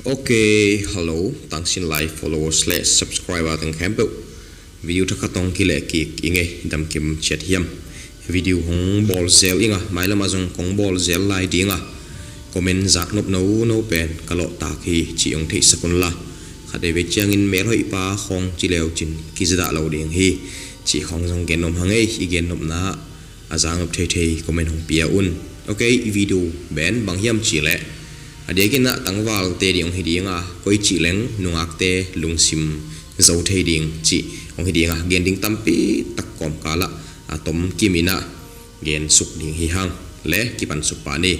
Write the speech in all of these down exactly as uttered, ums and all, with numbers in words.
Ok, hello, Tangsin Live followers le subscriber teng khempeuh. Video thakhat hong kileh kik i ngei, damkim ciat hiam? Video hong bawl zel ing a, mailam ah zong kong bawl zel lai ding a, comment zak nop nono pen ka lawhtak hi cih hong theihsak unla, khatvei ciangin melhoih pa khawng ci leu cin kizadah lo ding hi cih khawng zong gen nuam hang ei. I gen nopna ah a zak nop theithei comment hong pia un. Ok, i video pen bang hiam cih leh, a diakin ah tangvalte ding hong hi ding a, koi cih leng nungakte lungsim zo thei ding cih hong hi ding a, gen ding tampi tak kawmkal ah a tom kim in ah gen suk ding hi hang, le kipan suk pah ni.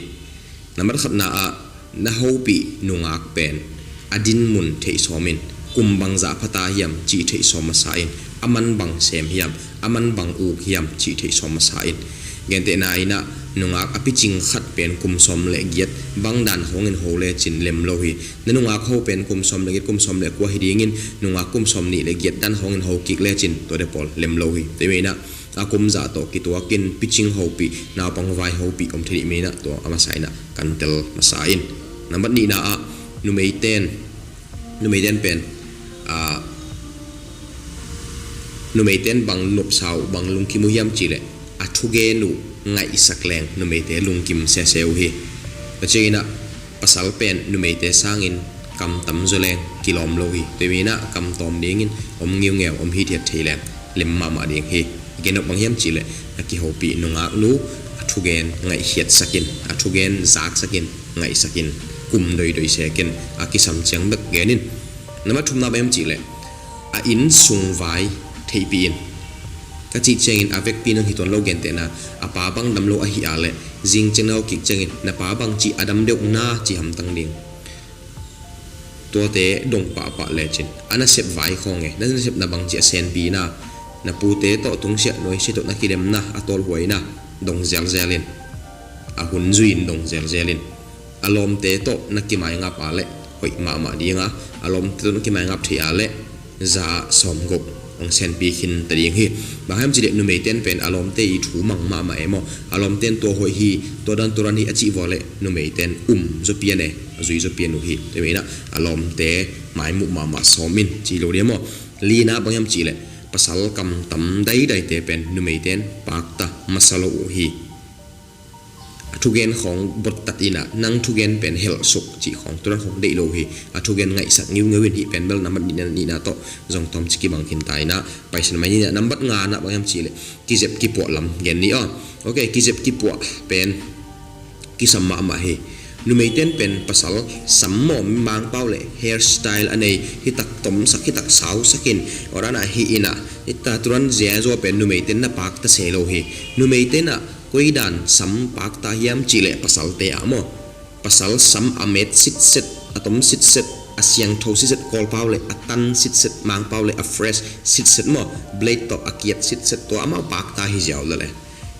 Nambat khatna ah, na hopih nungak pen a dinmun theih sawm in, kum bangzah pha ta hiam cih theih sawm masa in, a man bang sem hiam, a man bang uk hiam cih theih sawm masa in. Gentehna in ah, nungak a picing khat pen kum sawm le giat bang dan khawng in ho lecin lem lo hi. Na nungak ho pen kum sawm le giat, kum sawm le kua hi dingin, nungak kum sawm nih le giat dan khawng in ho kik lecin tua de pawl lem lo hi. Tua hi mah in ah, a kum zah tawh kituakin picing hopih, naupang vai hopih om thei ding mah in ah, tua a masa in ah kan tel masa in. Nambat nihna ah, numeiten, numeiten pen, ah, numeiten bang nopsa uh, bang lungkim uh hiam cih leh, a thugen uh ngaihsak leng numeite lungkim sese uh hi. Tua ciangin ah, pasal pen numeite sangin kam tam zaw leng kilawm lo hi. Tua hi mah in ah, kam tawm dingin om ngiungeu, om hithiat thei leng lem mahmah ding hi. Gen nop bang hiam cih leh, na kihopih nungaknu a thugen ngaihkhiatsak in, a thugen zaksak in, ngaihsak in, kum doidoi sek in, a kisam ciang bek gen in. Nambat thumna bang hiam cih leh, a inn sung vai theihpih in. Ka cih ciangin a vekpi nang hi tuan lo, gentehna, a pa bang dam lo ahi a leh, zing ciang na ho kik ciangin, na pa bangci a dam deuh na ci hamtang ding. Tuate dong pahpah lecin, a nasep vai khawng e, na nasepna bangci a senpi na, na pute tawh tungsiah nuaisiah tawh na kilem na, a tawlhuai na, dong zelzel in, a hun zui in dong zelzel in. A lawmte tawh na kimaingap a leh hoih mahmah ding a, a lawmte tawh na kimaingap thei a leh za sawmguk hong senpi khin ta ding hi. Bang hiam cih leh, numeiten pen a lawmte i thu mang mahmah e maw. A lawmten tua hoih hi, tua dan tua dan hi a cih vua leh numeiten um zaw pian e, a zui zaw pian uh hi. Tua hi mah in ah, a lawmte maimuh mahmah sawm in ci lo ding maw. Lina bang hiam cih leh, pasal kam tam daidaite pen numeiten pakta masa lo uh hi. A thugen khawng bottat in ah, nang thugen pen helhsuk cih khawng, tua dan khawng deih lo hi. A thugen ngaihsak ngiungeu in. Hih pen bel nambat nihna, nihna tawh zong tawmcik kibang khin ta in ah, paisan mai ni. Nambat ngana bang hiam cih leh, kizep kipuah lam gen ni aw. Ok, kizep kipuah pen kisam mahmah hi. Numeiten pen pasal sam maw, Mangpau leh hairstyle a nei, hitak tomsak, hitak sausak in, tua dan ah hih in ah, hita tua dan zia zaw pen numeiten na pakta se lo hi. Numeiten ah koi dan sam pakta hiam cih leh, pasalte ah maw. Pasal sam a met sitset, a tom sitset, a siangtho sitset, Kawlpau leh a tan sitset, Mangpau leh a fresh sitset maw, blade tawh a kiat sitset, tua amau pakta hi ziau lel e.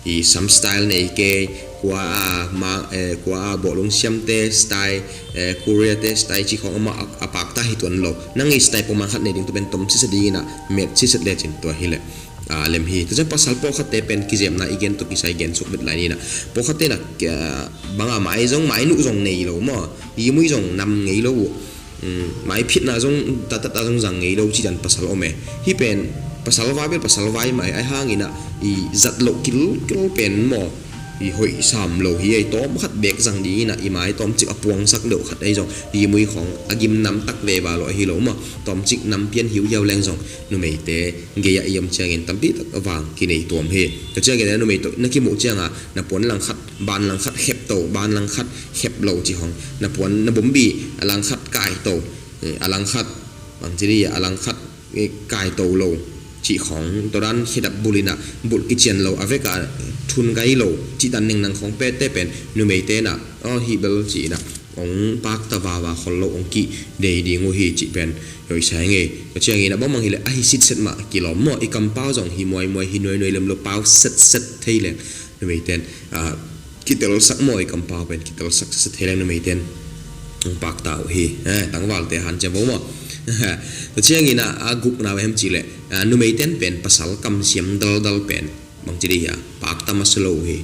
I sam style nei kei, kua a ma, eh, kua a bawhlung siamte style, eh, Korea te style cih khawng amau a, a pakta hi tuan lo. Nang i style pawlkhat nei ding, tua pen tom sitset ding in ah, met sitset lecin tua hi leh, a lem hi. Tua ciang pasal pawlkhatte pen kizepna i gen tawh kisai gen suk bek lai ni in ah. Pawlkhatte in ah, ah, bang a mai zong, mainuh zong nei lo maw. Limui zong nam ngei lo uh. Um, maiphitna zong, tatat a zong zang ngei lo cih dan pasal om e. Hih pen pasal vai bel pasal vai mah e, ahi hangin ah i zat loh kilkil pen maw, i hoih sam lo hi. Ei tawm khat bek zang ding in ah, i mai tawmcik a puangsak deuh khat ei zong, limui khawng a gim nam tak veva lo ahi lo maw. Tawmcik nam pian hiuhiau leng zong, numeite gei ah i om ciangin tampi tak vang kinei tuam hi. Tua ciangin ah numei tawh na kimuh ciang a, na puan langkhat, ban langkhat khep to, ban langkhat khep lo cih khawng, na puan, na bombi a langkhat kai to, eh, a langkhat, bangci dih, a langkhat, eh, kai to lo cih khawng, tua dan khedap bulh in ah, bulh kician lo, a vek a thun gai lo cih dan neng nang khawng pette pen numeite in ah, aw, hih bel ci in ah, hong pakta vava khol lo, hong kidei ding uh hi cih pen hoih sa ing ei. Tua ciangin ah bangmah hi leh, a hi sitset mah kilawm maw. I kampau zong hi muaimuai, hi nuainuai lem lo, pau setset thei leng numeiten, ah, kitelsak maw, i kampau pen kitelsak setset thei leng numeiten hong pakta uh hi. Eh, tangvalte hanciam vo maw. Tua ciangin ah, a gukna bang hiam cih leh, ah, numeiten pen pasal kamsiam daldal pen bangci dih hia, pakta masa lo uh hi.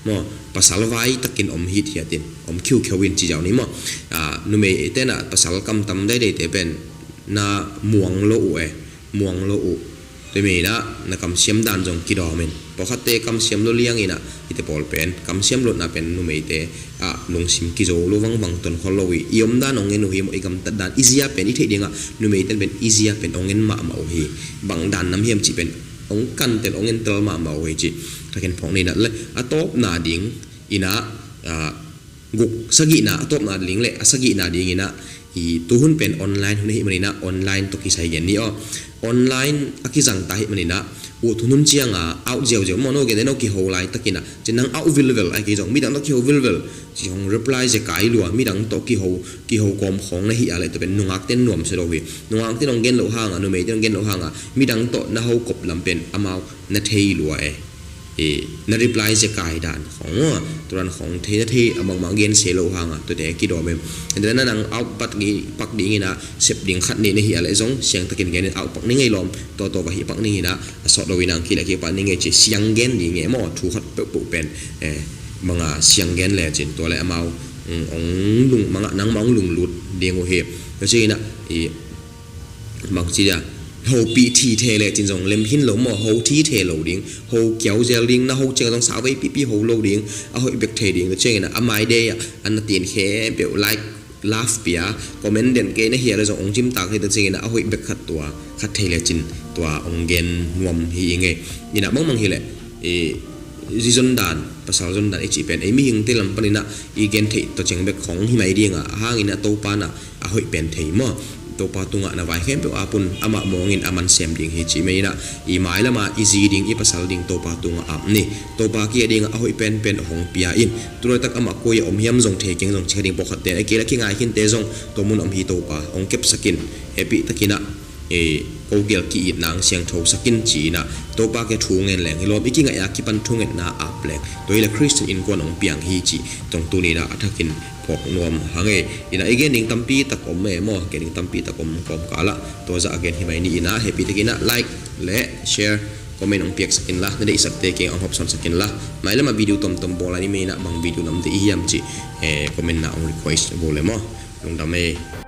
maw, pasal vai takin om hithiatin, om khiukheu in ci ziau ni maw. Ah, numei tenah pasal kamtam daidai te pen na muang lo uh e, muang lo uh. Tua mi inah na kamsiam dan zong kidawm in. Pawlkhatte kamsiam lo liang inah, hite pawl pen kamsiam lotna pen numeite ah lungsim kizo lo vangvang ton khol lo hi. I om dan ong en uh hi maw, i gamtat dan i zia pen i theih dingah numeite pen i zia pen ong en mahmah uh hi. Bang dan nam hiam cih pen ong kantel, ong entel mahmah uh hi cih thakin phawk ni inah le, a tawpna ding inah, ah, guk, sagihna, a tawpna ding le a sagihna ding inah, i tuhun pen online hun ahi maninah online tawh kisai gen ni aw. Online a kizangta ahi maninah, uh, tuhun cianga out ziauziau maw, no gen de, no kiho laitakinah, ci nang out vilvel ai kei zong midang tawh kiho vilvel, ci hong reply zekai lua, midang tawh kiho, kiho kawm khawng na hi a le, tua pen nungakten nuam se lo hi. Nungakten hong gen loh hanga, numeiten hong gen loh hanga midang tawh na ho kop lam pen amau na thei lua e. I, na reply zekai dan khawng maw, turan khawng thei na thei a mangmang gen se lo hanga, tuate kidawm em. Ente na nang out pak ding, pak ding inah sep ding khat nih na hi a le zong siangtakin gen in out pak ni ngei lawm, tawtaw va hi pak ni inah a sawt lo inah ang kile kipak ni ngei ci siang gen ding e maw, thu khat peuhpeuh pen, eh, manga siang gen lecin tua le amau, mm, ong lung manga nangmah ong lunglut ding uh hi. Tua ci inah i bangci dia, hopih thi thei lecin zong lem hin lo maw, ho thi thei lo ding, ho kiau zel ding, na ho ciang zong sawei pipi ho lo ding, a hoih bek thei ding. Tua ciangin a mai dei ah a na tin khempeuh like, love pia, comment den kei na hi a le zong ong cimtak thei, tua ciangin a hoih bek khat tua khat thei lecin tua ong gen nuam hi i ngei. Inah mangmang hi le, i, zi zon dan, pasal zon dan i cih pen ei mihingte lam paninah i gen theih tawh ciang bek khawng hi mai dinga, a hangin a Topa na a hoih pen thei maw. Topa tungah na vai khempeuh apun amah mawngin a man sem ding hi cih meninah, i mai lama i zi ding, i pasal ding Topa tungah ap ni. Topa kia dingah a hoih penpen hong pia in. Tulaitak amah koi a om hiam zong thei keng zong cih kha ding pawlkhatte, a kei la kingai khinte zong tua mun om hi Topa hong kepsakin, hehpih takinah, e, ko gel ki-itna ang siangtho sakin ci inah Topa ke thu ngen leng hi lawm, i kingaih a kipan thungetna ap leng tua hi le Khristian innkuan hong piang hi cih tong tuninah a thakin phawk nuam hang e. Inah i gen ding tampi tak om e maw, gen ding tampi tak om kawmkalah tua zah a gen hi mai ni inah, hehpih takinah like le share, comment hong piaksakin la, na deihsakte keng hong hopsawnsakin la. Mai lamah video tomtom bawl a ni mei inah bang video nam deih i hiam cih, eh, comment na hong request bawl e maw. Lungdam e.